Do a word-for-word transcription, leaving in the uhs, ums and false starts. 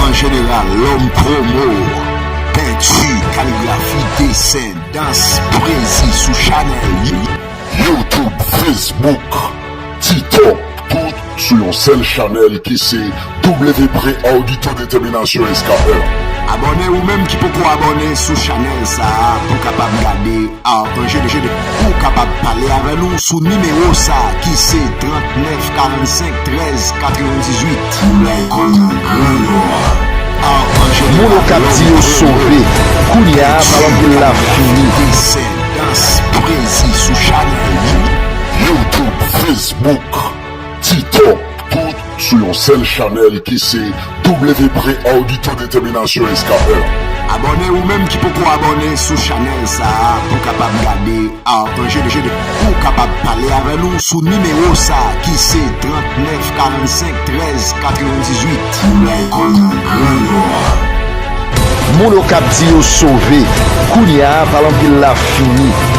An jeneral, lòm pwomo, penti, kaligrafi, desen, dans, pwezi sou chanèl YouTube, Facebook, TikTok, tout sou yon sèl chanèl ki se W Pre Audito Determination Escapeur. Abòne ou menm ki poko abòne sou chanèl sa a pou kapab gade Aranje de Jede. Ou kapab pale avè nou sou nimewo sa a ki se trannèf karannsenk trèz katrevendizuit. Pou lè konnen gran yo a. Moun Okap di yo sove. Kounye a, pale anpil la fini. Desen, dans, pwezi sou chanèl YouTube, Facebook, TikTok, tout sou yon sèl chanèl ki se W Pre Audito Determination Escapeur. Abòne ou menm ki poko abòne sou chanèl sa a pou kapab gade Aranje de Jede. Ou kapab pale avè nou sou nimewo sa a ki se trannèf karannsenk trèz katrevendizuit. Pou lè konnen gran yo a. Moun Okap di yo sove. Kounye a, pale anpil la fini.